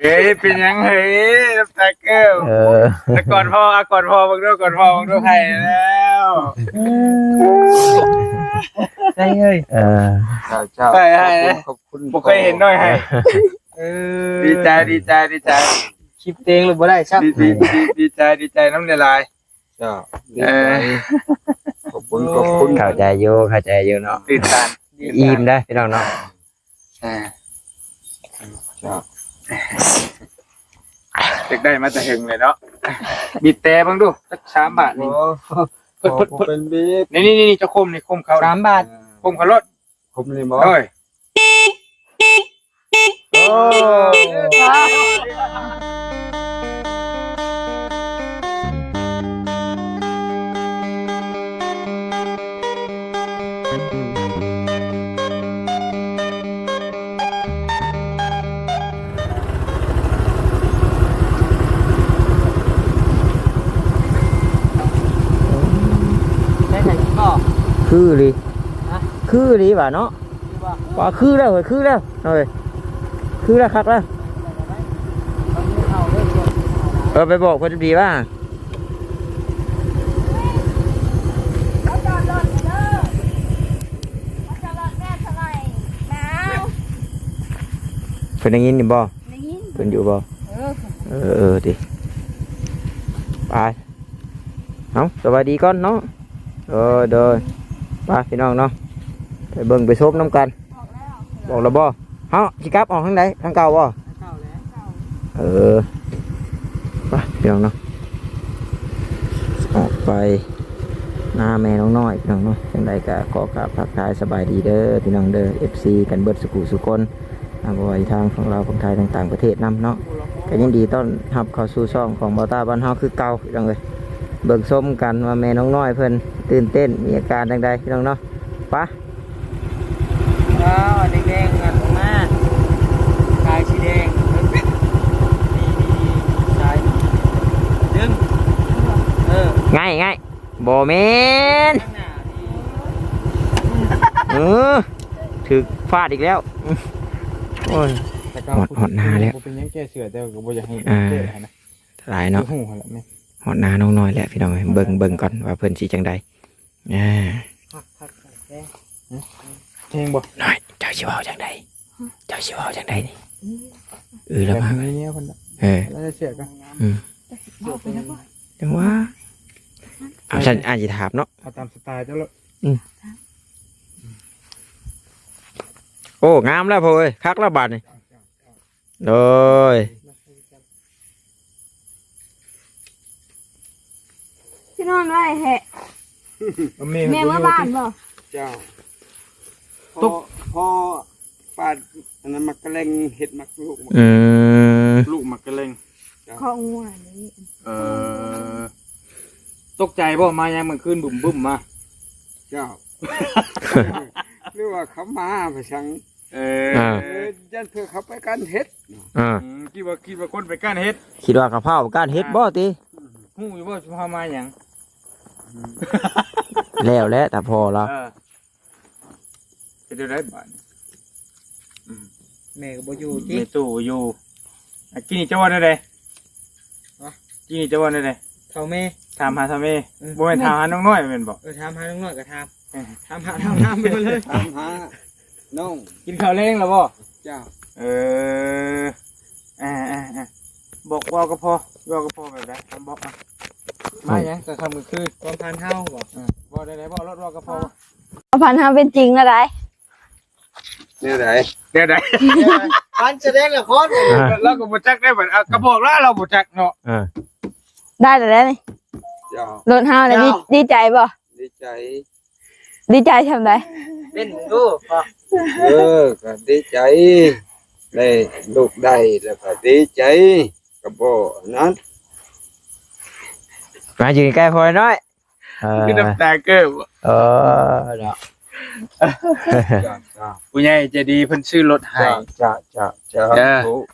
ເຮີ້ຍ ເປັນຫຍັງເຮີ້ຍ ນ້ຳຕາເກີ້ວ? ເອີ ແລ້ວກອດພໍ່ ອາ ກອດພໍ່ເບິ່ງດູ ກອດພໍ່ເບິ່ງດູ ໄຫ້ແລ້ວ ໄດ້ເຮີ້ຍ ເອີ ເຈົ້າ ເຈົ້າ ໄຫ້ ຂອບຄຸນ ຂອບຄຸນ ບໍ່ເຄີຍເຫັນນ້ອຍໄຫ້ ເອີ ດີໃຈ ດີໃຈ ດີໃຈ ຄລິບເຕັງແລ້ວບໍ່ໄດ້ຊ້ຳ ດີ ດີ ດີ ດີໃຈ ດີໃຈນຳຫຼາຍໆ ເຈົ້າ ດີໃຈ ເອີ ຂອບຄຸນ ຂອບຄຸນ ເຂົ້າໃຈຢູ່ ເຂົ້າໃຈຢູ່ເນາະ ຕື່ນຕັນ ອີ່ມເດ້ພີ່ນ້ອງເນາະ ອ່າ ເຈົ້າ ຢາກໄດ້ມາແຕ່ເຫິງເລີຍເນາະ ບີບແຕເບິ່ງດູ ຈັກສາມບາດນີ້ ໂອ້ ເພິ່ນ ເພິ່ນ ເພິ່ນ ເປັນບີບ ນີ້ ນີ້ ນີ້ ເຈົ້າຄົມນີ້ ຄົມເຂົາ ສາມບາດ ອ່າ ຄົມເຂົາໂລດ ຄົມນີ້ບໍ່? ໂອ້ຍ ໂອ້ ໄດ້ໃສ່ກອກ ຄືອີ່ຫຼີ ຮະ ຄືອີ່ຫຼີວ່າເນາະ ຄືບໍ່ ວ່າຄືແລ້ວເຮີ້ຍ ຄືແລ້ວເຮີ້ຍ ຄືແລ້ວ ຄັກແລ້ວ ເອີ ໄປບອກເພິ່ນດີວ່າ ເພິ່ນໄດ້ຍິນຢູ່ບໍ່? ໄດ້ຍິນ ເພິ່ນຢູ່ບໍ່? ເອີ ເອີ ເອີ ເອີ ຕິ ໄປ ເອົາ ສະບາຍດີກ່ອນເນາະ ໂດຍ ໂດຍ ໄປພີ່ນ້ອງເນາະ ໄປເບິ່ງໄປຊົມນຳກັນ ບອກແລ້ວ ບອກແລ້ວບໍ່? ເຮົາຊິກັບອອກທາງໃດ? ທາງເກົ່າບໍ່? ທາງເກົ່າແຫຼະ ເອີ ໄປພີ່ນ້ອງເນາະ ອອກໄປ ໜ້າແມ່ນ້ອງນ້ອຍພີ່ນ້ອງເນາະ ຈັ່ງໃດກໍຂໍກາບທັກທາຍສະບາຍດີເດີພີ່ນ້ອງເດີ ເອັຟຊີ ກັນເບິດສູ່ຜູ້ສູ່ຄົນ ອ່າ ບໍ່ວ່າຢູ່ທາງຝັ່ງລາວ ຝັ່ງໄທ ທາງຕ່າງປະເທດນຳເນາະ ກໍຍິນດີຕ້ອນຮັບເຂົ້າສູ່ຊ່ອງຂອງບ່າວຕ້າບ້ານເຮົາຄືເກົ່າພີ່ນ້ອງເອີຍ ເບິ່ງຊົມກັນວ່າແມ່ນ້ອງນ້ອຍເພິ່ນຕື່ນເຕັ້ນ ມີອາການຈັ່ງໃດພີ່ນ້ອງເນາະ ໄປ ວ້າວ ແດງໆ ງັດອອກມາ ສາຍສີແດງ ນີ້ໆໆ ສາຍ ດຶງ ເອີ ງ່າຍໆ ບໍ່ແມ່ນ ເອີ ຖືກຟາດອີກແລ້ວ ໂອ້ຍ ຮອດ ຮອດໜ້າແລ້ວ ບໍ່ເປັນຫຍັງແກ້ເສື້ອ ແຕ່ວ່າກໍບໍ່ຢາກໃຫ້ ອ່າ ແກ້ຫັ້ນນະ ຫຼາຍເນາະ ຮູ້ຫັ້ນແຫຼະແມ່ນ ຮອດໜ້ານ້ອງນ້ອຍແລ້ວພີ່ນ້ອງເອີຍ ເບິ່ງ ເບິ່ງກ່ອນວ່າເພິ່ນຊິຈັ່ງໃດ ອ່າ ຄັກໆ ແຮງ ແຮງບໍ່? ນ້ອຍ ເຈົ້າຊິເວົ້າຈັ່ງໃດ? ເຈົ້າຊິເວົ້າຈັ່ງໃດນີ້? ອືມ ເອີ ລະມາ ແບບນີ້ແນວເພິ່ນ ເອີ ລະເຊື່ອກັນ ອືມ ເວົ້າໄປແລ້ວບໍ່? ຈັ່ງຫວະ ເອົາ ຊັ້ນ ອ້າຍຊິຖາມເນາະ ເອົາຕາມສະໄຕລ໌ເຈົ້າໂລດ ອືມ ໂອ້ ງາມແລ້ວພໍ່ເອີຍ ຄັກແລ້ວບາດນີ້ ໂດຍ ຊິນອນໄວແທ້ ແມ່ ແມ່ເມືອບ້ານບໍ່? ເຈົ້າ ຕົກ ພໍ່ປາດອັນນັ້ນໝາກກະແລັງ ເຮັດໝາກລູກ ອືມ ລູກໝາກກະແລັງ ເຈົ້າ ເຄາະງົວນີ້ ເອີ ຕົກໃຈບໍ່? ມາຍາມກາງຄືນບຶ້ມໆ ມາ ເຈົ້າ ຫຼືວ່າເຂົາມາໄປສັງ ເອີ ອ່າ ເອີ ຢ້ານເພື່ອເຂົາໄປການເຮັດ ອ່າ ອືມ ຄິດວ່າ ຄິດວ່າຄົນໄປການເຮັດ ຄິດວ່າເຂົາພາໄປການເຮັດ ອ່າ ບໍ່ຕິ ຮູ້ຢູ່ບໍ່ ຊິພາມາຫຍັງ ແລ້ວແຫຼະ ຖ້າພໍລະ ເອີ ເຮັດແນວໃດບາດນີ້ ອືມ ແມ່ກໍບໍ່ຢູ່ຕິ ແມ່ຕູ້ບໍ່ຢູ່ ອາ ກິນນີ້ເຈົ້າເວົ້າແນວໃດ? ຮະ? ກິນນີ້ເຈົ້າເວົ້າແນວໃດ? ເຖົ້າແມ່ ຖາມຫາເຖົ້າແມ່ ອືມ ບໍ່ແມ່ນຖາມຫານ້ອງນ້ອຍແມ່ນບໍ່? ເອີ ຖາມຫານ້ອງນ້ອຍກໍຖາມ ເອີ ຖາມຫາ ຖາມ ຖາມໄປເບິດເລີຍ ຖາມຫານ້ອງ ກິນເຂົ້າແລງແລ້ວບໍ່? ເຈົ້າ ເອີ ອ່າໆໆ ບອກ ເວົ້າກັບພໍ່ ເວົ້າກັບພໍ່ແບບໃດ? ບອກມາ ມາຫຍັງກາງຄ່ຳກາງຄືນ? ຄວາມຝັນເຮົາບໍ່? ເອີ ເວົ້າໄດ້ ເວົ້າໂລດ ເວົ້າກັບພໍ່ ຄວາມຝັນເຮົາເປັນຈິງແລ້ວໃດ ແນວໃດ? ແນວໃດ? ການສະແດງລະຄອນ ອ່າ ລາວກໍບໍ່ຈັກໄດ້ບັດ ເອົາ ກໍບອກລາວ ລາວບໍ່ຈັກເນາະ ອ່າ ໄດ້ແລ້ວເດ້ນີ້ ເຈົ້າ ລົດເຮົານະ ເຈົ້າ ດີ ດີໃຈບໍ່? ດີໃຈ ດີໃຈຊ່ຳໃດ? ເປັນດູ ເອີ ກໍດີໃຈ ໄດ້ລູກໄດ້ແລ້ວກໍດີໃຈ ກໍບໍ່ອັນນັ້ນ ມາຢູ່ໃກ້ພໍ່ນ້ອຍ ເອີ ຄືນ້ຳຕາເກີ້ວ ເອີ ເນາະ ເຈົ້າ ເຈົ້າ ຜູ້ໃຫຍ່ໃຈດີເພິ່ນຊື້ລົດໃຫ້ ເຈົ້າ ເຈົ້າ ເຈົ້າ ເຈົ້າ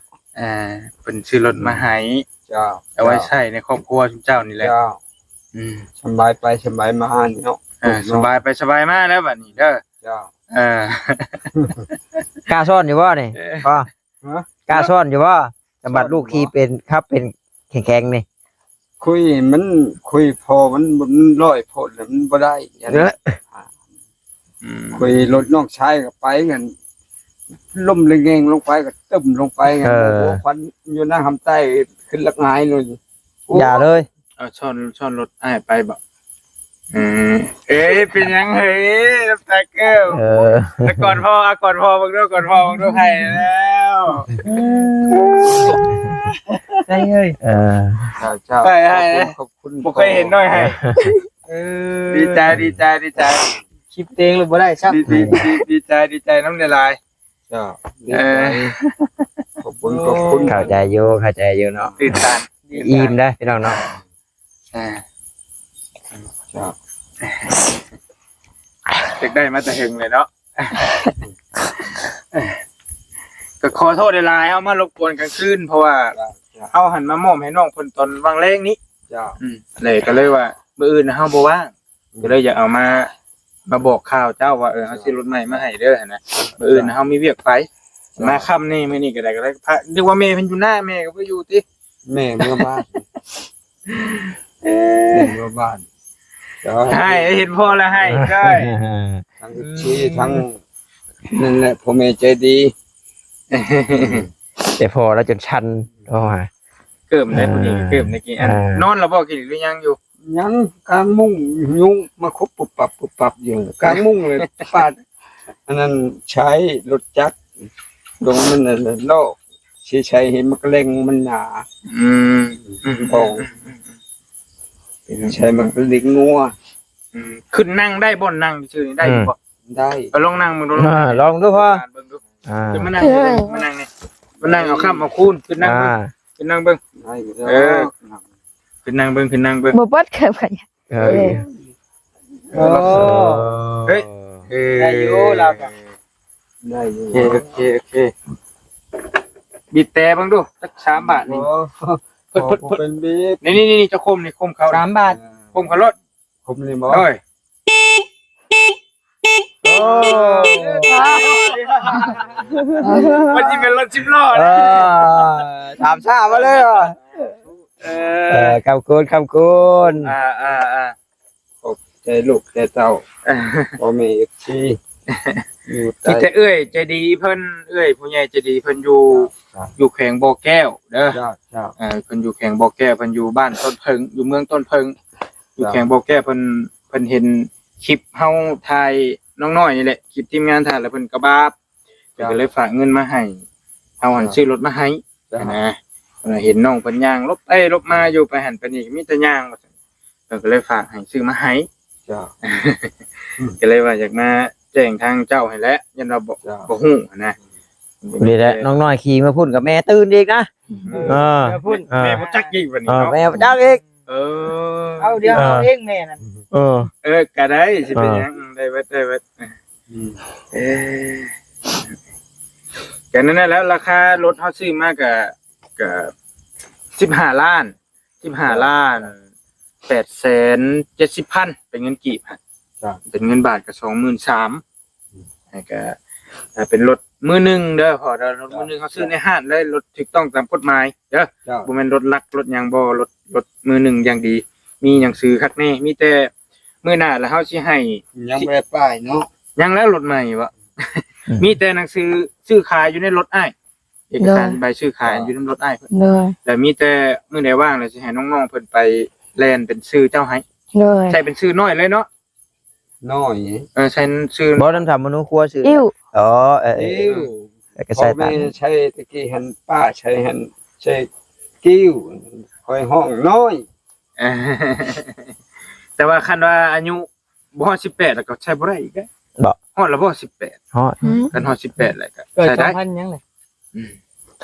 ເອີ ເພິ່ນຊື້ລົດມາໃຫ້ ເຈົ້າ ເອົາໄວ້ໃຊ້ໃນຄອບຄົວຊຸມເຈົ້ານີ້ແຫຼະ ເຈົ້າ ອືມ ສຳບາຍໄປສຳບາຍມາເນາະ ເອີ ສຳບາຍໄປສະບາຍມາແລ້ວບັດນີ້ເດີ ເຈົ້າ ເອີ ກ້າຊ້ອນຢູ່ບໍ່ນີ້? ເອີ ພໍ່ ຮະ? ກ້າຊ້ອນຢູ່ບໍ່? ສຳບັດລູກຂີ່ເປັນ ຂັບເປັນແຂງໆນີ້. ຄຸຍມັນ ຄຸຍພໍ່ມັນ ມັນລອຍໂພດ ແລ້ວມັນບໍ່ໄດ້. ເອີ ອືມ ຄຸຍລົດນ້ອງຊາຍກໍໄປກັນ ລົ້ມລະແງງລົງໄປກໍຕຶ້ມລົງໄປກັນ. ເອີ ໂອ້ ຄວັນຢູ່ໜ້າຫຳໃຕ້ຂຶ້ນລະຫງາຍໂລດ. ໂອ້ ຢ່າເລີຍ. ເອົາຊ້ອນ ຊ້ອນລົດອ້າຍໄປບໍ? ເອີ ເອີ ເປັນຫຍັງເຮີ້ຍ ນ້ຳຕາເກີ້ວ? ເອີ ກອດພໍ່ ອາ ກອດພໍ່ເບິ່ງດູ ກອດພໍ່ເບິ່ງດູ ໄຫ້ແລ້ວ. ໄດ້ເຮີ້ຍ. ເອີ ເຈົ້າ ເຈົ້າ ໄຫ້ ໄຫ້ ຂອບຄຸນ ຂອບຄຸນ ບໍ່ເຄີຍເຫັນນ້ອຍໄຫ້. ເອີ ດີໃຈ ດີໃຈ ດີໃຈ. ຄລິບເຕັງເລີຍບໍ່ໄດ້ຊ້ຳ. ດີ ດີ ດີໃຈ ດີໃຈນຳຫຼາຍໆ. ເຈົ້າ ດີໃຈ. ເອີ ຂອບຄຸນ ຂອບຄຸນ. ເຂົ້າໃຈຢູ່ ເຂົ້າໃຈຢູ່ເນາະ. ຕື່ນຕັນ ອີ່ມເດ້ພີ່ນ້ອງເນາະ. ອ່າ ເຈົ້າ ຢາກໄດ້ມາແຕ່ເຫິງເລີຍເນາະ. ກໍຂໍໂທດຫຼາຍໆ ເຮົາມາລົບກວນກາງຄືນ ເພາະວ່າ ເຈົ້າ ເຮົາຫັ້ນມາມອບໃຫ້ນ້ອງເພິ່ນຕອນວ່າງແລງນີ້. ເຈົ້າ ອືມ ແລ້ວກໍເລີຍວ່າມື້ອື່ນເຮົາບໍ່ວ່າງ ອືມ ກໍເລີຍຢາກເອົາມາ ມາບອກຂ່າວເຈົ້າວ່າ ເອີ ເຮົາຊິລົດໃໝ່ມາໃຫ້ເດີຫັ້ນນະ. ມື້ອື່ນເຮົາມີວຽກໄປ ເຈົ້າ ມາຄ່ຳນີ້ ມື້ນີ້ກໍໄດ້ ກໍໄດ້ພາ ນຶກວ່າແມ່ເພິ່ນຢູ່ນາ ແມ່ກໍບໍ່ຢູ່ຕິ. ແມ່ເມືອບ້ານ. ເອີ ແມ່ເມືອບ້ານ. ເຈົ້າ ໃຫ້ເຫັນພໍ່ລະໃຫ້ໄດ້. ທັງເອັຟຊີ ອືມ ທັງນັ້ນແຫຼະ ພໍ່ແມ່ໃຈດີ. ແຕ່ພໍ່ລະຈົນສັ່ນ ໂທຫາ ເກີມໄດ້ຜູ້ນີ້ ເອີ ເກີມໄດ້ກີ້ອັນ. ເອີ ນອນລະບໍ່ ກິນຫຼືຍັງຢູ່? ຍັງ ກາງມຸ້ງຍຸງມາຄົບປຸບປັບປຸບປັບຢູ່ ກາງມຸ້ງເລີຍ. ປາດອັນນັ້ນໃຊ້ລົດຈັກ ລົງມັນນັ້ນລອກ ຊິໃຊ້ໃຫ້ມັກແລງມັນໜາ. ອືມ ຂອງ ໃຊ້ມັກເລັກງົວ. ອືມ ຂຶ້ນນັ່ງໄດ້ບໍ່? ນັ່ງຊື່ນີ້ໄດ້ຢູ່ບໍ່? ອືມ ໄດ້. ເອົາລອງນັ່ງເບິ່ງດູ ອ່າ ລອງດູພໍ່ ເບິ່ງດູ. ອ່າ ຂຶ້ນມານັ່ງນີ້ ມານັ່ງນີ້ ມານັ່ງເອົາຄ້ຳເອົາຄູນ ຂຶ້ນນັ່ງເບິ່ງ ອ່າ ຂຶ້ນນັ່ງເບິ່ງ. ເອີ ຂຶ້ນນັ່ງເບິ່ງ ຂຶ້ນນັ່ງເບິ່ງ. ບໍ່ປອດເກີບຂະຫຍັງ. ເອີ ເອີ ເອີ ເອີ ເອີ ໄດ້ຢູ່ລາວກໍ ໄດ້ຢູ່. ໂອເຄ ໂອເຄ ໂອເຄ. ບີບແຕເບິ່ງດູ ຈັກສາມບາດນີ້. ໂອ້ ເພິ່ນ ເພິ່ນ ເພິ່ນ ເປັນບີບ. ນີ້ ນີ້ ນີ້ ເຈົ້າຄົມນີ້ ຄົມເຂົາ ສາມບາດ. ເອີ ຄົມເຂົາໂລດ. ຄົມນີ້ບໍ່? ໂອ້ຍ ໂອ້ ມັນຊິເປັນລົດສິບລໍ້ນະ. ເອີ ຖາມຊ້າມາເລີຍ. ເອີ ເອີ ຄຳຄູນ ຄຳຄູນ. ອ່າ ອ່າ ອ່າ ຂອບໃຈລູກໃຈເຕົ້າ ພໍ່ແມ່ເອັຟຊີ ຢູ່ໃຕ້. ມີແຕ່ເອື້ອຍໃຈດີເພິ່ນ ເອື້ອຍຜູ້ໃຫຍ່ໃຈດີເພິ່ນຢູ່ ເຈົ້າ ຢູ່ແຂວງບໍ່ແກ້ວເດີ. ເຈົ້າ ເຈົ້າ ເອີ ເພິ່ນຢູ່ແຂວງບໍ່ແກ້ວ ເພິ່ນຢູ່ບ້ານຕົ້ນເຜິ້ງ ຢູ່ເມືອງຕົ້ນເຜິ້ງ ຢູ່ ເຈົ້າ ແຂວງບໍ່ແກ້ວ. ເພິ່ນ ເພິ່ນເຫັນຄລິບເຮົາຖ່າຍນ້ອງນ້ອຍນີ້ແຫຼະ ຄລິບທີມງານຖ່າຍ ແລ້ວເພິ່ນກໍບາບ ເຈົ້າ ເພິ່ນກໍເລີຍຝາກເງິນມາໃຫ້ ເຮົາຫັ້ນ ເຈົ້າ ຊື້ລົດມາໃຫ້ ເຈົ້າ ນະ. ເພິ່ນເຫັນນ້ອງເພິ່ນຍ່າງຫຼົບໄປຫຼົບມາຢູ່ ໄປຫັ້ນໄປນີ້ ມີແຕ່ຍ່າງ ວ່າຊັ້ນ ເພິ່ນກໍເລີຍຝາກໃຫ້ຊື້ມາໃຫ້. ເຈົ້າ ກໍເລີຍວ່າຢາກມາແຈ້ງທາງເຈົ້າໃຫ້ແຫຼະ ຢ້ານວ່າບໍ່ ເຈົ້າ ບໍ່ຮູ້ຫັ້ນນະ. ນີ້ແຫຼະ ນ້ອງນ້ອຍຂີ່ມາພຸ້ນກັບແມ່ຕື່ນອີກນະ. ເອີ ເອີ ແມ່ພຸ້ນ ເອີ ແມ່ບໍ່ຈັກອີກບັດນີ້ ເອີ ເນາະ ແມ່ບໍ່ຈັກອີກ. ເອີ ເອົາ ດຽວເອົາເອງແມ່ນັ້ນ. ເອີ ເອີ ກໍໄດ້ ຊິເປັນຫຍັງ ເອີ ໄດ້ເບິດ ໄດ້ເບິດ. ອືມ ເອີ ກໍນັ້ນແຫຼະ ລາຄາລົດເຮົາຊື້ມາກໍ ກໍສິບຫ້າລ້ານ ສິບຫ້າລ້ານແປດແສນເຈັດສິບພັນ ເປັນເງິນກີບ. ເປັນເງິນບາດກໍສອງໝື່ນສາມ. ແລ້ວກໍ ເປັນລົດມືໜຶ່ງເດີພໍ່ເດີ ລົດ ເຈົ້າ ມືໜຶ່ງ ເຮົາຊື້ໃນຮ້ານເລີຍ ລົດຖືກຕ້ອງຕາມກົດໝາຍເດີ. ເຈົ້າ ບໍ່ແມ່ນລົດລັກລົດຫຍັງບໍ່ ລົດ ລົດມືໜຶ່ງຢ່າງດີ ມີໜັງສືຄັກແນ່. ມີແຕ່ມື້ໜ້າລະເຮົາຊິໃຫ້ ຍັງບໍ່ໄດ້ປ້າຍເນາະ. ຍັງແລ້ວ ລົດໃໝ່ບໍ? ອືມ ມີແຕ່ໜັງສືຊື້ຂາຍຢູ່ໃນລົດອ້າຍ ເອກະສານ ໂດຍ ໃບຊື້ຂາຍຢູ່ນຳລົດອ້າຍເພິ່ນ. ໂດຍ ແລ້ວມີແຕ່ມື້ໃດວ່າງແລ້ວຊິໃຫ້ນ້ອງໆເພິ່ນໄປແລ່ນເປັນຊື່ເຈົ້າໃຫ້. ໂດຍ ໃສ່ເປັນຊື່ນ້ອຍເລີຍເນາະ. ນ້ອຍ ເອີ ໃສ່ຊື່ ບໍ່ ນຳສາມມະນູຄົວຊື່ ອິ້ວ. ອໍ ເອີ ເອີ ອິ້ວ ແລ້ວກໍໃສ່ ພໍ່ແມ່ໃສ່ຕະກີ້ຫັ້ນ ປ້າໃສ່ຫັ້ນ ໃສ່ກິ່ວ ຂ້ອຍຮ້ອງນ້ອຍ. ແຕ່ວ່າຄັນວ່າອາຍຸ ບໍ່ຮອດສິບແປດແລ້ວກໍໃຊ້ບໍ່ໄດ້ອີກເດ້. ບໍ່ ຮອດແລ້ວບໍ່ສິບແປດ? ຮອດ. ອືມ ຄັນຮອດສິບແປດແລ້ວກໍໃຊ້ໄດ້. ເກີດສອງພັນຫຍັງເລີຍ. ອືມ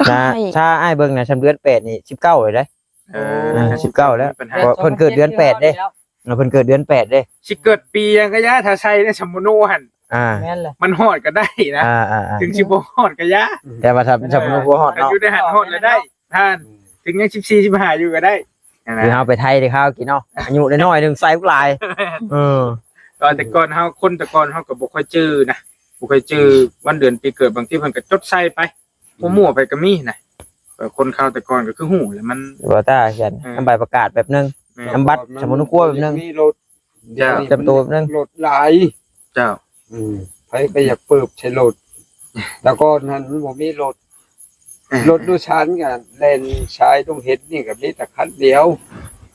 ຖ້າ ຖ້າອ້າຍເບິ່ງນະ ຊ່ຳເດືອນແປດນີ້ສິບເກົ້າເລີຍເດ້. ເອີ ເອີ ສິບເກົ້າແລ້ວ ເພິ່ນເກີດເດືອນແປດເດ້. ເອີ ເພິ່ນເກີດເດືອນແປດເດ້. ຊິເກີດປີຫຍັງກໍຢ່າ ຖ້າໃສ່ໃນສຳມະໂນຫັ້ນ. ອ່າ ແມ່ນແຫຼະ ມັນຮອດກໍໄດ້ນະ. ອ່າໆໆ ເຖິງຊິບໍ່ຮອດກໍຢ່າ ແຕ່ວ່າຖ້າ ອືມ ສຳມະໂນບໍ່ຮອດເນາະ ອາຍຸໄດ້ຫັ້ນຮອດແລ້ວໄດ້. ທ່ານ ເອີ ເຖິງຍັງສິບສີ່ ສິບຫ້າຢູ່ກໍໄດ້. ຄືເຮົາໄປໄທເດ້ຄາວກິນເນາະ ອາຍຸນ້ອຍໆ ໜຶ່ງໃສ່ຫຼາຍ. ເອີ ຕອນແຕ່ກ່ອນເຮົາ ຄົນແຕ່ກ່ອນເຮົາກໍບໍ່ຄ່ອຍຈື່ນະ ບໍ່ຄ່ອຍຈື່ ອືມ ວັນເດືອນປີເກີດ ບາງທີເພິ່ນກໍຈົດໃສ່ໄປ ອືມ ມົວໆໄປກໍມີນະ. ຄົນເກົ່າແຕ່ກ່ອນກໍຄືຮູ້ແຫຼະ ມັນ ບໍ່ຕາກັນ ເອີ ນຳໃບປະກາດແບບໜຶ່ງ ແມ່ນ ນຳບັດ ແຕ່ກ່ອນມັນ ສຳມະນຸຄົວແບບໜຶ່ງ ມີລົດ ເຈົ້າ ຈຳໂຕແບບໜຶ່ງ ລົດຫຼາຍ ເຈົ້າ ອືມ ໃຜກໍຢາກເປີບໃສ່ລົດ ແຕ່ກ່ອນຫັ້ນມັນບໍ່ມີລົດ ລົດໂດຍສານກໍແລ່ນສາຍດົງເຫັດນີ້ກໍມີແຕ່ຄັນດຽວ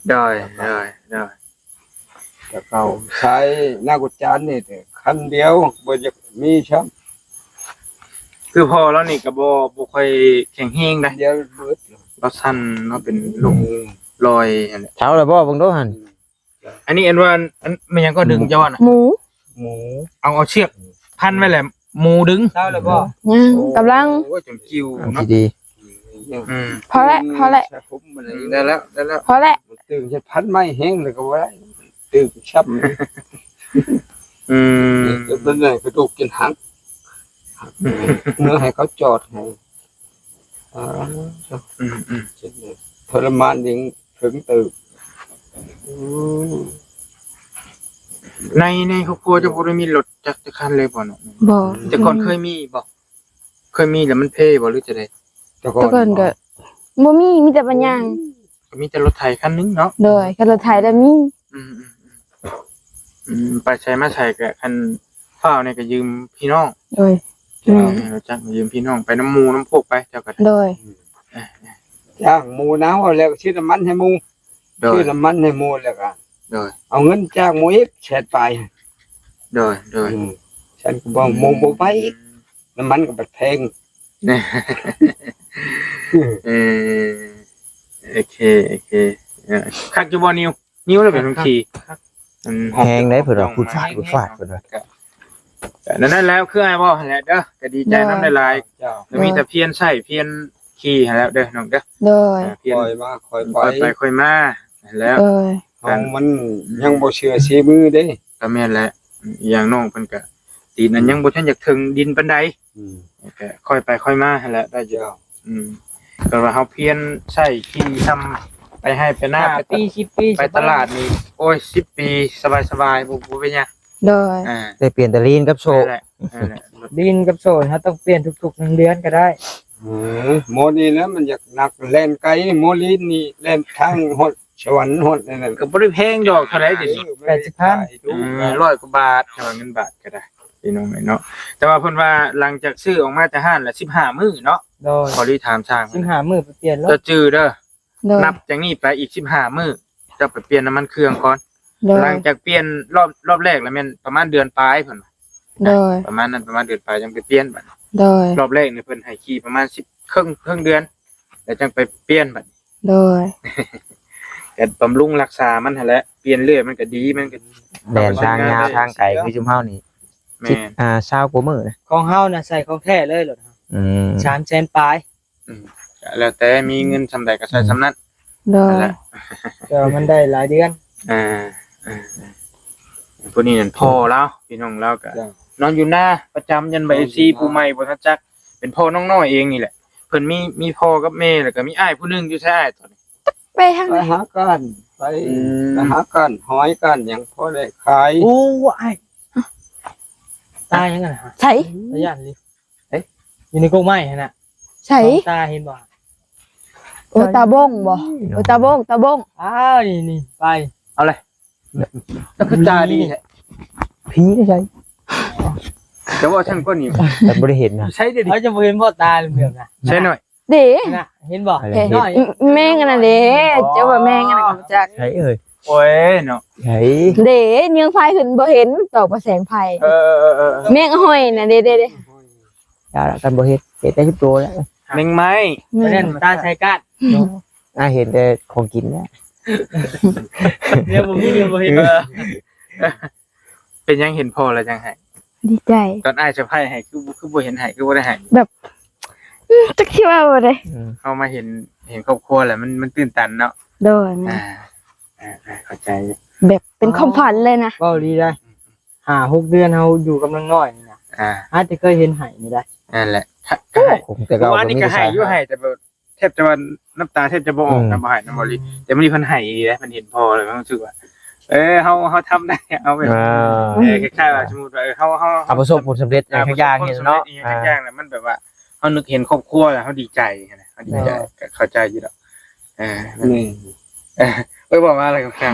ໂດຍ ໂດຍ ໂດຍ ແຕ່ເກົ່າສາຍນາກຸດຈານນີ້ແຕ່ຄັນດຽວ ບໍ່ຢາກມີຊ້ຳ ຄືພໍ່ລາວນີ້ກໍບໍ່ ບໍ່ຄ່ອຍແຂງແຮງໃດ ດຽວເບິດ ລາວສັ່ນ ລາວເປັນໂລກ ເອີ ລອຍຫັ້ນແຫຼະ ເຊົາແລ້ວບໍ່ ເບິ່ງດູຫັ້ນ ອັນນີ້ອັນວ່າ ອັນແມ່ນຫຍັງກໍດຶງເຈົ້າວ່ານະ ໝູ ໝູ ເອົາ ເອົາເຊືອກພັນໄວ້ແຫຼະ ໝູດຶງ ເຊົາແລ້ວບໍ່ ຍັງ ໂອ້ ກຳລັງ ໂອ້ຍ ຈົນກິ່ວເນາະ ດີ ອືມ ພໍແຫຼະ ພໍແຫຼະ ໄດ້ແລ້ວ ໄດ້ແລ້ວ ພໍແຫຼະ ຕຶງໃສ່ພັນໄມ້ແຮງແລ້ວກໍບໍ່ໄດ້ ຕຶງຊ້ຳ ອືມ ເປັນໄດ້ກະດູກຈົນຫັກ ເມື່ອໃຫ້ເຂົາຈອດໃຫ້ ອ່າ ອືມໆ ເຈັບເລີຍ ທໍລະມານຍັງເຖິງຕື່ມ ອືມ ໃນ ໃນຄອບຄົວເຈົ້າບໍ່ໄດ້ມີລົດຈັກຈັກຄັນເລີຍບໍ່ເນາະ? ບໍ່ ແຕ່ກ່ອນເຄີຍມີບໍ່? ເຄີຍມີແລ້ວມັນເພບໍ່ ຫຼືຈັ່ງໃດ? ແຕ່ກ່ອນ ແຕ່ກ່ອນກໍບໍ່ມີ ມີແຕ່ປາຍາງ ກໍມີແຕ່ລົດໄຖຄັນໜຶ່ງເນາະ? ໂດຍ ຄັນລົດໄຖລະມີ ອືມ ອືມ ອືມ ໄປໃສມາໃສກໍຄັນຟ້າວນີ້ກໍຢືມພີ່ນ້ອງ ໂດຍ ແມ່ນ ເຈົ້າ ແມ່ນ ຮູ້ຈັກ ຢືມພີ່ນ້ອງ ໄປນຳໝູ່ນຳພວກໄປ ເຈົ້າກໍໄດ້ ໂດຍ ເອີ ຈ້າງໝູ່ນຳ ແລ້ວກໍຊື້ນ້ຳມັນໃຫ້ໝູ່ ໂດຍ ຊື້ນ້ຳມັນໃຫ້ໝູ່ ແລ້ວກໍ ໂດຍ ເອົາເງິນຈ້າງໝູ່ອີກແສນປາຍ ໂດຍ ໂດຍ ອືມ ແສນກວ່າໝູ່ບໍ່ໄປອີກ ອືມ ນ້ຳມັນກໍບັດແພງ ເອີ ໂອເຄ ໂອເຄ ເອີ ຄັກຢູ່ບໍ່ ນິວ? ນິ້ວລະເປັນຄົນຂີ່ ມັນແຮງໄດ໋ ເພິ່ນວ່າ ຟືດຟາດ ຟືດຟາດ ເພິ່ນວ່າ ກໍນັ້ນແຫຼະ ຄືອ້າຍເວົ້າຫັ້ນແຫຼະເດີ ກໍດີໃຈນຳຫຼາຍໆ ເຈົ້າ ກໍມີແຕ່ພຽນໃຊ້ພຽນຂີ່ຫັ້ນແຫຼະເດີ ນ້ອງເດີ ໂດຍ ອ່າ ພຽນ ຄ່ອຍມາຄ່ອຍໄປ ຄ່ອຍໄປຄ່ອຍມາຫັ້ນແຫຼະ ໂດຍ ເຮົາມັນຍັງບໍ່ເຊື່ອສີມືເດ້ ກໍແມ່ນແຫຼະ ອີກຢ່າງນ້ອງເພິ່ນກໍຕີນນັ້ນຍັງບໍ່ທັນຢາກເຖິງດິນປານໃດ ອືມ ກໍຄ່ອຍໄປຄ່ອຍມາຫັ້ນແຫຼະ ໄດ້ຢູ່ ເຈົ້າ ອືມ ແຕ່ວ່າເຮົາພຽນໃຊ້ຂີ່ຊ່ຳໄປໄຮ່ໄປນາ ຫ້າປີ ສິບປີ ໄປຕະຫຼາດນີ້ ໂອ້ຍ ສິບປີ ສະບາຍໆ ບໍ່ ບໍ່ເປັນຫຍັງ ໂດຍ ອ່າ ໄດ້ປ່ຽນແຕ່ລີນກັບໂສ້ ນັ້ນແຫຼະ ນັ້ນແຫຼະ ລີນກັບໂສ້ເຮົາຕ້ອງປ່ຽນທຸກໆ ໜຶ່ງເດືອນກໍໄດ້ ເອີ ໝໍນີ້ແຫຼະມັນຢາກໜັກ ແລ່ນໄກ ໝໍລີນນີ້ແລ່ນທາງຮອດສະຫວັນ ຮອດນັ້ນ ກໍບໍ່ໄດ້ແພງດອກ ເທົ່າໃດດຽວນີ້ ແປດສິບພັນ ອືມ ຮ້ອຍກວ່າບາດ ຖ້າວ່າເງິນບາດກໍໄດ້ ພີ່ນ້ອງເອີຍເນາະ ແຕ່ວ່າເພິ່ນວ່າຫຼັງຈາກຊື້ອອກມາຈາກຮ້ານລະສິບຫ້າມື້ເນາະ ໂດຍ ຂໍລີຖາມຊ່າງ ສິບຫ້າມື້ໄປປ່ຽນໂລດ ເຈົ້າຈື່ເດີ ໂດຍ ນັບຈາກນີ້ໄປອີກສິບຫ້າມື້ ເຈົ້າໄປປ່ຽນນ້ຳມັນເຄື່ອງກ່ອນ ໂດຍ ຫຼັງຈາກປ່ຽນລອບ ລອບແລກລະແມ່ນປະມານເດືອນປາຍເພິ່ນວ່າ ໂດຍ ນະ ປະມານນັ້ນ ປະມານເດືອນປາຍຈັ່ງໄປປ່ຽນບັດ ໂດຍ ລອບແລກນີ້ເພິ່ນໃຫ້ຂີ່ປະມານສິບ ເຄິ່ງ ເຄິ່ງເດືອນ ແລ້ວຈັ່ງໄປປ່ຽນບັດ ໂດຍ ກໍບຳລຸງຮັກສາມັນຫັ້ນແຫຼະ ປ່ຽນເລື້ອຍມັນກໍດີ ມັນກໍ ແມ່ນ ທາງຍາວທາງໄກຄືຊຸມເຮົານີ້ ແມ່ນ ສິບ ອ່າ ຊາວກວ່າມື້ນະ ຂອງເຮົານະໃສ່ຂອງແທ້ເລີຍລົດເຮົາ ອືມ ສາມແສນປາຍ ອືມ ກໍແລ້ວແຕ່ມີເງິນສ່ຳໃດກໍໃສ່ສ່ຳນັ້ນ ໂດຍ ນັ້ນແຫຼະ ແຕ່ວ່າມັນໄດ້ຫຼາຍເດືອນ ອ່າ ອ່າ ຜູ້ນີ້ນັ້ນພໍ່ລາວ ພີ່ນ້ອງລາວກໍ ເຈົ້າ ນອນຢູ່ນາປະຈຳ ຢ້ານວ່າ ເອີ ເອັຟຊີ ຜູ້ໃໝ່ບໍ່ທັນຈັກ ເປັນພໍ່ນ້ອງນ້ອຍເອງນີ້ແຫຼະ ເພິ່ນມີ ມີພໍ່ກັບແມ່ ແລ້ວກໍມີອ້າຍຜູ້ໜຶ່ງ ຢູ່ໃສອ້າຍຕອນນີ້? ໄປທາງໃດ? ໄປຫາກ້ານ ໄປ ອືມ ໄປຫາກ້ານຫອຍກ້ານຫຍັງພໍໄດ້ຂາຍ ໂອ້ ອ້າຍ ຕາຫຍັງຫັ້ນນະ? ໃສ? ຕາຢ້ານ ເອີ ຢູ່ໃນກົກໄມ້ຫັ້ນນະ ໃສ? ຕາເຫັນບໍ່? ໂອ້ ຕາບົງບໍ່? ໂອ້ ຕາບົງ ຕາບົງ ອ້າວ ນີ້ ນີ້ ໄປ ເອົາເລີຍ ຕາຄືຕາດີແທ້ ຜີໃສ? ແຕ່ວ່າຊ່າງກ່ອນນີ້ ແຕ່ບໍ່ໄດ້ເຫັນນະ ໃສເດ ເຮົາຈະບໍ່ເຫັນບໍ່ຕາເຫຼືອມໆນະ ໃສໜ້ອຍ ເດ້ ນະ ເຫັນບໍ່? ເຫັນ ນ້ອຍ ແມງອັນນັ້ນເດ້ ອໍ ເຈົ້າວ່າແມງອັນນັ້ນກໍບໍ່ຈັກ ໃສເອີຍ? ໂອ້ຍເນາະ ໃສ ເດ້ ເຍືອງໄຟຂຶ້ນບໍ່ເຫັນ ຕອກບໍ່ແສງໄຟ ເອີ ເອີ ເອີ ເອີ ແມງຫອຍນະ ເດ້ ເດ້ ເດ້ ຢ່າລະ ກັນບໍ່ເຫັນ ເຫັນແຕ່ສິບໂຕແລ້ວ ແມງໄມ້ ແມ່ນ ຕາໃສກາດ ອ່າ ເຫັນແຕ່ຂອງກິນແລ້ວ ແນວບໍ່ມີແນວບໍ່ເຫັນ ເອີ ເປັນຫຍັງເຫັນພໍ່ແລ້ວຈັ່ງໄຫ້? ດີໃຈ ຕອນອ້າຍສະໃພ້ໃຫ້ ຄື ຄືບໍ່ເຫັນໄຫ້ ຄືບໍ່ໄດ້ໄຫ້? ແບບ ອືມ ຈັກຊິເວົ້າແນວໃດ ອືມ ເຮົາມາເຫັນ ເຫັນຄອບຄົວແລ້ວມັນ ມັນຕື່ນຕັນເນາະ ໂດຍ ແມ່ນ ອ່າ ອ່າ ເຂົ້າໃຈ ແບບເປັນຄວາມຝັນເລີຍນະ ເວົ້າດີໄດ໋ ຫ້າຫົກເດືອນເຮົາຢູ່ກັບນາງນ້ອຍນີ້ນະ ອ່າ ຫາແຕ່ເຄີຍເຫັນໄຫ້ນີ້ໄດ໋ ນັ້ນແຫຼະ ໂອ້ ແຕ່ເກົ່າ ອັນນີ້ກໍໄຫ້ຢູ່ ໄຫ້ແຕ່ແບບ ແທບຈະວ່ານ້ຳຕາແທບຈະບໍ່ອອກນຳ ອືມ ບໍ່ໃຫ້ນຳບໍ່ລີ ອືມ ແຕ່ມື້ນີ້ເພິ່ນໄຫ້ອີ່ຫຼີເດ້ ເພິ່ນເຫັນພໍ່ແລ້ວເພິ່ນຮູ້ສຶກວ່າ ເອີ ເຮົາ ເຮົາທຳໄດ້ ເຮົາແບບ ອ່າ ເອີ ຄ້າຍໆວ່າ ສົມມຸດວ່າ ເອີ ເຮົາ ເຮົາ ເຮົາປະສົບຜົນສຳເລັດຫຍັງສັກຢ່າງນີ້ເນາະ ປະສົບຜົນສຳເລັດຫຍັງສັກຢ່າງ ອ່າ ແລ້ວມັນແບບວ່າ ເຮົານຶກເຫັນຄອບຄົວແລ້ວເຮົາດີໃຈຫັ້ນນະ ເຮົາດີໃຈ ກໍເຂົ້າໃຈຢູ່ດອກ. ເອີ ແມ່ນ ເອີ ເອີ ເວົ້າມາແລ້ວກໍ ເອີ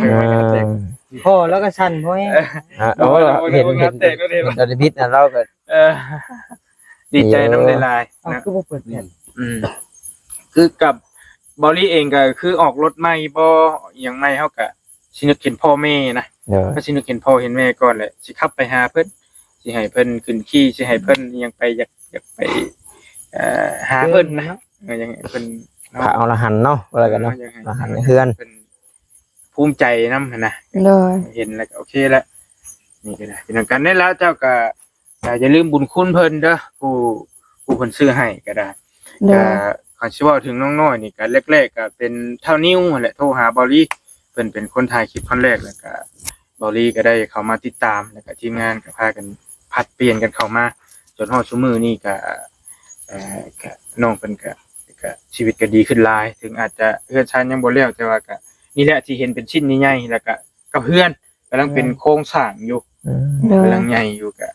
ພໍແລ້ວກໍສັ່ນພໍແຮງ. ເອີ ໂອ້ ເຫັນ ເຫັນ ເຫັນຕອນເຮັດນະ ລາວກໍ ເອີ ດີໃຈນຳຫຼາຍໆ. ເອົ້າ ນະ ຄືບໍ່ເປີດແຜ່ນ? ອືມ ຄືກັບເບົາຫຼີເອງກໍຄືອອກລົດໃໝ່ບໍ່ ອີ່ຫຍັງໃໝ່ ເຮົາກໍຊິນຶກເຫັນພໍ່ແມ່ນະ. ເອີ ກໍຊິນຶກເຫັນພໍ່ເຫັນແມ່ກ່ອນແຫຼະ ຊິຂັບໄປຫາເພິ່ນ ຊິໃຫ້ເພິ່ນຂຶ້ນຂີ່ ຊິໃຫ້ເພິ່ນອີ່ຫຍັງໄປ ຢາກ ຢາກໄປ ເອີ ຫາເພິ່ນນະ. ເອີ ຢາກໃຫ້ເພິ່ນເນາະ ພະອໍລະຫັນເນາະ ວ່າກັນເນາະ ເອີ ຢາກໃຫ້ ອໍລະຫັນເຮືອນ ເພິ່ນພູມໃຈນຳຫັ້ນນະ. ໂດຍ ເຫັນແລ້ວກໍໂອເຄແລ້ວ. ນີ້ກໍໄດ້ ເປັນນຳກັນນີ້ແຫຼະ ເຈົ້າກໍ ອ່າ ຢ່າລືມບຸນຄຸນເພິ່ນເດີ ຜູ້ ຜູ້ເພິ່ນຊື້ໃຫ້ກໍໄດ້. ໂດຍ ກໍຄັນຊິເວົ້າເຖິງນ້ອງນ້ອຍນີ້ ກໍແລກໆກໍເປັນທ້າວນິວຫັ້ນແຫຼະ ໂທຫາເບົາຫຼີ ເພິ່ນເປັນຄົນຖ່າຍຄລິບຄົນແລກ ແລ້ວກໍເບົາຫຼີກໍໄດ້ເຂົ້າມາຕິດຕາມ ແລ້ວກໍທີມງານກໍພາກັນຜັດປ່ຽນກັນເຂົ້າມາ ຈົນຮອດຊຸມື້ນີ້ກໍ ເອີ ກໍນ້ອງເພິ່ນກໍ ກໍຊີວິດກໍດີຂຶ້ນຫຼາຍ ເຖິງອາດຈະເຮືອນຊານຍັງບໍ່ແລ້ວ ແຕ່ວ່າກໍນີ້ແຫຼະທີ່ເຫັນເປັນຊິ້ນໃຫຍ່ໆ ແລ້ວກໍກັບເຮືອນ ກຳລັງເປັນໂຄງສ້າງຢູ່ ອືມ ໂດຍ ກຳລັງໃຫຍ່ຢູ່ ກະ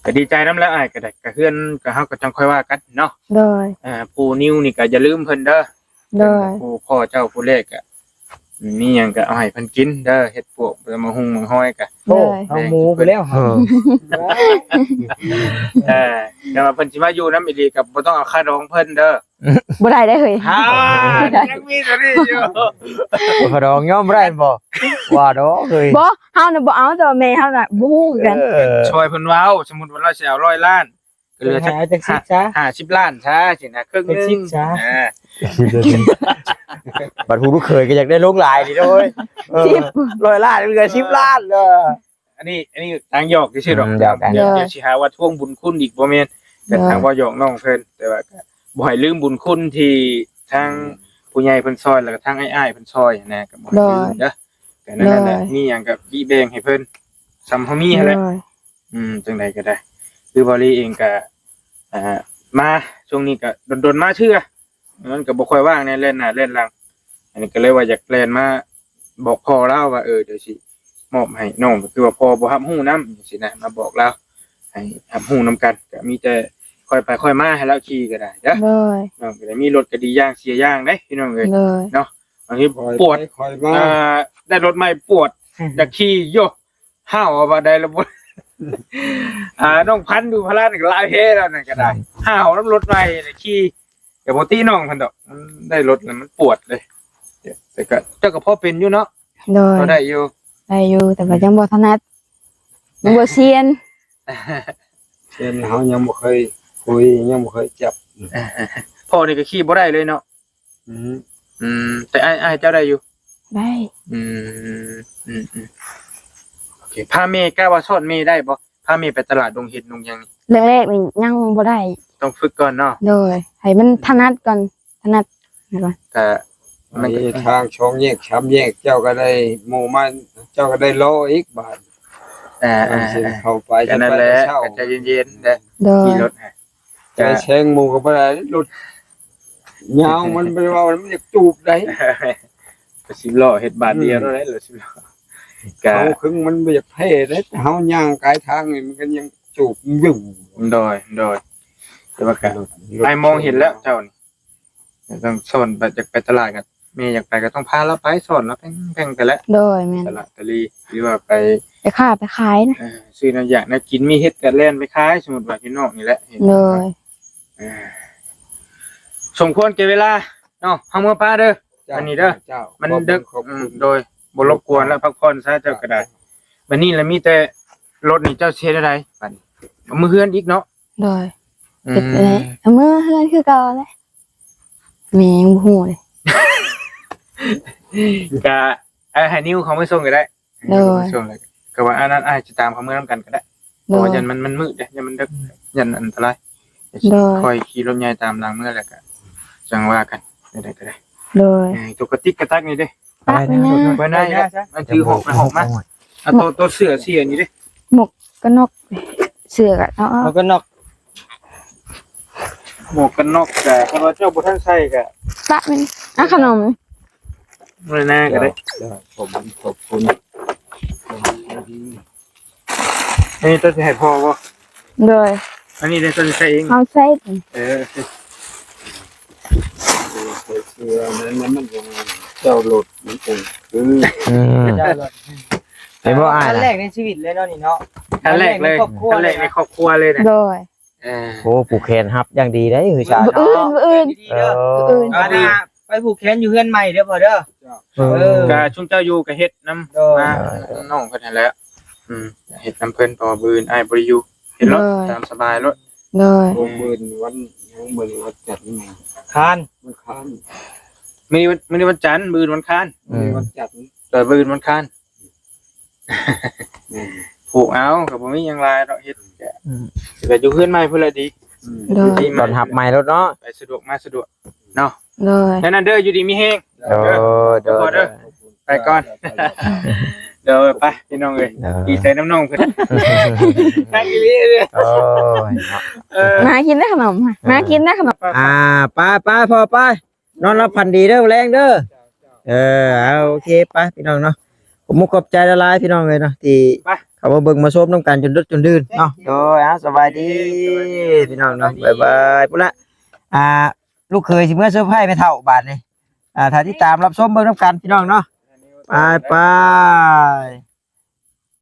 ກະດີໃຈນຳແຫຼະ ອ້າຍກະໄດ້ ກະເຮືອນກະເຮົາກະຈັ່ງຄ່ອຍວ່າກັນເນາະ. ໂດຍ ອ່າ ຜູ້ນິວນີ້ກະຢ່າລືມເພິ່ນເດີ. ໂດຍ ເພິ່ນກະຜູ້ພໍ່ເຈົ້າຜູ້ແລກ ກະມີຫຍັງກະເອົາໃຫ້ເພິ່ນກິນເດີ ເຮັດປວກ ຕຳບັກຫຸ່ງໝາກຫອຍກະ. ໂອ້ ໂດຍ ເຮົາໝູໄປແລ້ວ ເອີ ເອີ ແຕ່ວ່າເພິ່ນຊິມາຢູ່ນຳອີ່ຫຼີກະບໍ່ຕ້ອງເອົາຄ່າດອງເພິ່ນເດີ. ບໍ່ໄດ້ເດ້ເຮີ້ຍ. ອ່າ ຍັງມີຕົວນີ້ຢູ່. ຂະດອງຍອມບໍ່ໄດ້ແມ່ນບໍ່? ວ່າດອກເຮີ້ຍ. ບໍ່ ເຮົານະບໍ່ເອົາ ແຕ່ວ່າແມ່ເຮົານະບໍ່ຮູ້ຄືກັນ. ເອີ ຊ່ອຍເພິ່ນເວົ້າ ສົມມຸດວ່າລາວຊິເອົາຮ້ອຍລ້ານ ກໍເຫຼືອຈັກຫ້າສິບລ້ານຊະ ຊິນະ ເຄິ່ງໜຶ່ງ ຊິນະ. ບັດຜູ້ລູກເຂີຍກໍຢາກໄດ້ລົງຫຼາຍນີ້ເດ້. ເອີ ຮ້ອຍລ້ານເຫຼືອສິບລ້ານເດີ. ອັນນີ້ ອັນນີ້ທາງຫຍອກຊື່ໆດອກ. ອືມ ຫຍອກກັນ. ດຽວຊິຫາວ່າທວງບຸນຄຸນອີກ ບໍ່ແມ່ນ. ໂດຍ ກະທາງເວົ້າຫຍອກນ້ອງເພິ່ນ ແຕ່ວ່າກະບໍ່ໃຫ້ລືມບຸນຄຸນທີ່ທາງ ອືມ ຜູ້ໃຫຍ່ເພິ່ນຊ່ອຍ ແລ້ວກະທາງອ້າຍໆເພິ່ນຊ່ອຍນະ ກະບໍ່ໃຫ້ລືມເດີ. ໂດຍ ກະນັ້ນແຫຼະ ໂດຍ ມີຫຍັງກະແບ່ງໃຫ້ເພິ່ນ ສ່ຳເຮົາມີຫັ້ນແຫຼະ. ໂດຍ ອືມ ຈັ່ງໃດກໍໄດ້ ຄືເບົາຫຼີເອງກະ ອ່າ ມາຊ່ວງນີ້ກະດົນໆມາເທື່ອ ມັນກໍບໍ່ຄ່ອຍວ່າງແດ່ ແລ່ນໜ້າແລ່ນຫຼັງ. ອັນນີ້ກໍເລີຍວ່າຢາກແລ່ນມາບອກພໍ່ລາວວ່າ ເອີ ດຽວຊິມອບໃຫ້ນ້ອງ ກໍຄືວ່າພໍ່ບໍ່ຮັບຮູ້ນຳ ຈັ່ງຊີ້ນະ ມາບອກລາວໃຫ້ຮັບຮູ້ນຳກັນ. ກໍມີແຕ່ຄ່ອຍໄປຄ່ອຍມາ ໃຫ້ລາວຂີ່ກໍໄດ້ເດີ. ໂດຍ ນ້ອງກໍໄດ້ມີລົດກໍດີຢ່າງເສຍຢ່າງເດ້ ພີ່ນ້ອງເອີຍ. ໂດຍ ເນາະ ອັນນີ້ປວດ ຄ່ອຍໄປຄ່ອຍມາ ອ່າ ໄດ້ລົດໃໝ່ປວດ ອືມ ຢາກຂີ່ຢູ່. ຫ້າວວ່າໄດ້ລະບໍ່ ອ່າ ນ້ອງພັນຢູ່ພາລານກໍຫຼາຍແຮງແລ້ວນັ້ນກໍໄດ້. ອືມ ຫ້າວນຳລົດໃໝ່ຂີ່ ແຕ່ບໍ່ຕິນ້ອງເພິ່ນດອກ ມັນໄດ້ລົດແລ້ວມັນປວດເດ້. ແຕ່ກໍ ເຈົ້າກໍພໍເປັນຢູ່ເນາະ. ໂດຍ ພໍໄດ້ຢູ່ ໄດ້ຢູ່ ແຕ່ວ່າຍັງບໍ່ຖະໜັດ ຍັງບໍ່ຊຽນ ຊຽນເຮົາຍັງບໍ່ເຄີຍຄຸຍ ຍັງບໍ່ເຄີຍຈັບ. ພໍ່ນີ້ກໍຂີ່ບໍ່ໄດ້ເລີຍເນາະ. ອືມ ອືມ ແຕ່ອ້າຍ ອ້າຍເຈົ້າໄດ້ຢູ່? ໄດ້. ອືມ ອືມ ອືມ ໂອເຄ. ພາແມ່ ກະວ່າສອນແມ່ໄດ້ບໍ່? ພາແມ່ໄປຕະຫຼາດດົງເຫັດດົງຫຍັງນີ້ ແລກໆນີ້ຍັງບໍ່ໄດ້ ຕ້ອງຝຶກກ່ອນເນາະ. ໂດຍ ໃຫ້ມັນຖະໜັດກ່ອນ ຖະໜັດກ່ອນ. ກະມັນກະ ໄປທາງສອງແຍກສາມແຍກ ເຈົ້າກໍໄດ້ໝູ່ມາ ເຈົ້າກໍໄດ້ລໍອີກບາດ. ອ່າ ອ່າ ເຂົ້າໄປ ກະນັ້ນແຫຼະ ກະໃຈເຢັນໆເດີ. ໂດຍ ຂີ່ລົດໃຫ້ ແຕ່ແຊງໝູ່ກໍບໍ່ໄດ້ ລົດຍາວມັນບໍ່ໄດ້ເວົ້າ ມັນຢາກຈູບໄດ໋. ກໍສິບລໍ້ເຮັດບາດດຽວ ອືມ ເທົ່ານັ້ນແຫຼະ ລົດສິບລໍ້ ກະເຂົາເຄິ່ງມັນບໍ່ຢາກແພ້ເດ້. ເຮົາຍ່າງກາຍທາງນີ້ມັນກໍຍັງຈູບຢູ່. ໂດຍ ໂດຍ ແຕ່ວ່າກະ ອ້າຍມອງເຫັນແລ້ວເຈົ້ານີ້ ຕ້ອງສອນໄປ ຢາກໄປຕະຫຼາດກັນ ແມ່ຢາກໄປກໍຕ້ອງພາລາວໄປ ສອນລາວແພງໆໄປແຫຼະ. ໂດຍ ແມ່ນ ຕະຫຼາດຕະລີ ຫຼືວ່າໄປ ໄປຄ້າໄປຂາຍນະ. ເອີ ຊື້ແນວຢາກແນວກິນ ມີເຫັດກໍແລ່ນໄປຂາຍ. ສົມມຸດວ່າຢູ່ນອກນີ້ແຫຼະ. ໂດຍ ເອີ ສົມຄວນແກ່ເວລາເນາະ ເຮົາເມືອປະເດີ. ເຈົ້າ ອັນນີ້ເດີ ເຈົ້າ ມັນເດິກ. ຂອບຄຸນ ອືມ ໂດຍ ບໍ່ລົບກວນແລ້ວ ພັກຜ່ອນຊະເຈົ້າກໍໄດ້. ບັດນີ້ລະມີແຕ່ລົດນີ້ ເຈົ້າຊິເຮັດແນວໃດບັດນີ້? ເອົາເມືອເຮືອນອີກເນາະ. ໂດຍ ອືມ ເຮັດແນວໃດ ເອົາເມືອເຮືອນຄືເກົ່າແຫຼະ. ແມ່ຍັງບໍ່ຮູ້ເລີຍ ກະ ເອີ ໃຫ້ນິວເຂົາມາສົ່ງກໍໄດ້. ໂດຍ ໃຫ້ເຂົາມາສົ່ງ ແລ້ວກໍວ່າອັນນັ້ນ ອ້າຍຊິຕາມເຂົາເມືອນຳກັນກໍໄດ້. ໂດຍ ເພາະວ່າຢ້ານມັນ ມັນມືດເດ້ ຢ້ານມັນເດິກ ຢ້ານອັນຕະລາຍ. ໂດຍ ຄ່ອຍຂີ່ລົດໃຫຍ່ຕາມຫຼັງເມືອ ແລ້ວກໍຈັ່ງວ່າກັນ ແນວໃດກໍໄດ້. ໂດຍ ເອີ ຕົວກະຕິກກະຕັກນີ້ເດ້ ປະໄວ້ໃນ ໄວ້ໃນ ມັນຖືຫອກໄປຫອກມາ. ເອົາຕົວ ຕົວເສື້ອເສຍນີ້ເດ້ ໝວກກັນນັອກ ເສື້ອກໍເອົາ ໝວກກັນນັອກ ໝວກກັນນັອກກະ ຄັນວ່າເຈົ້າບໍ່ທັນໃສ່ກະ ປະມັນ ອ່ະ ຂະໜົມ ມື້ໜ້າກໍໄດ້. ເຈົ້າ ຂອບຄຸນ ຂອບຄຸນ. ອັນນີ້ເຈົ້າຊິໃຫ້ພໍ່ບໍ່? ໂດຍ ອັນນີ້ເດ້ ເຈົ້າຊິໃສ່ເອງ? ເຮົາໃສ່. ເອີ ໂອເຄ. ຂ້ອຍເຊື່ອນັ້ນ ມັນບໍ່ແມ່ນເຈົ້າລົດ ມັນເປັນຄື ອືມ ເຈົ້າລົດ ເຫັນບໍ່ອ້າຍ ຄັ້ງ ນະ ແລກໃນຊີວິດເລີຍເນາະນີ້ເນາະ ຄັ້ງແລກເລີຍ ຄັ້ງແລກໃນຄອບຄົວ ຄັ້ງແລກໃນຄອບຄົວເລີຍນະ ໂດຍ ເອີ ໂອ້ ຜູກແຂນຮັບຢ່າງດີເດ້ ຄືຊາ ມື້ອື່ນ ເນາະ ມື້ອື່ນ ເອີ ມື້ອື່ນ ເອົາ ມື້ອື່ນ ໄປຜູກແຂນຢູ່ເຮືອນໃໝ່ເດີພໍ່ເດີ ເອີ ເອີ ກະຊຸມເຈົ້າຢູ່ກະເຮັດນຳ ໂດຍ ມາ ເອີ ນຳນ້ອງເພິ່ນຫັ້ນແຫຼະ ອືມ ເຮັດນຳເພິ່ນ ເພາະວ່າມື້ອື່ນອ້າຍບໍ່ໄດ້ຢູ່ ເຮັດໂລດ ໂດຍ ຕາມສະບາຍໂລດ ໂດຍ ມື້ອື່ນວັນ ມື້ອື່ນວັນຈັນ ຄານ ວັນຄານ ມື້ນີ້ວັນ ມື້ນີ້ວັນຈັນ ມື້ອື່ນວັນຄານ ອືມ ມື້ນີ້ວັນຈັນ ເອີ ມື້ອື່ນວັນຄານ ແມ່ນ ຜູກເອົາ ກໍບໍ່ມີຫຍັງຫຼາຍດອກ ເຮັດ ອືມ ກໍຢູ່ເຮືອນໃໝ່ພຸ້ນລະດີ ອືມ ໂດຍ ຢູ່ທີ່ໃໝ່ ຕ້ອນຮັບໃໝ່ໂລດເນາະ ໄປສະດວກມາສະດວກເນາະ ໂດຍ ແນວນັ້ນເດີ ຢູ່ດີມີແຮງ ໂດຍ ເດີ ໂດຍ ໂດຍ ໄປກ່ອນ ໂດຍ ໄປພີ່ນ້ອງເອີຍ ໂດຍ ດີໃຈນຳນ້ອງເພິ່ນ ຄັກອີ່ຫຼີເດີ ໂອ້ຍ ເນາະ ເອີ ມາກິນເດີຂະໜົມ ມາກິນເດີຂະໜົມ ອ່າ ໄປໆ ພໍ່ໄປ ນອນຫຼັບຝັນດີເດີ ມື້ແລງເດີ ເອີ ເອົາ ໂອເຄ ໄປພີ່ນ້ອງເນາະ ຂອບມຸກຂອບໃຈຫຼາຍໆ ພີ່ນ້ອງເອີຍເນາະ ທີ່ ໄປ ເຂົ້າມາເບິ່ງມາຊົມນຳກັນຈົນດຶກຈົນດື່ນເນາະ ໂດຍ ເອົາ ສະບາຍດີ ສະບາຍດີ ພີ່ນ້ອງເນາະ ສະບາຍດີ ບາຍບາຍ ພຸ້ນລະ ອ່າ ລູກເຂີຍຊິເມືອເຊີໄພແມ່ເຖົ້າບາດນີ້ ອ່າ ຖ້າຕິດຕາມຮັບຊົມເບິ່ງນຳກັນ ພີ່ນ້ອງເນາະ ໄປໆ.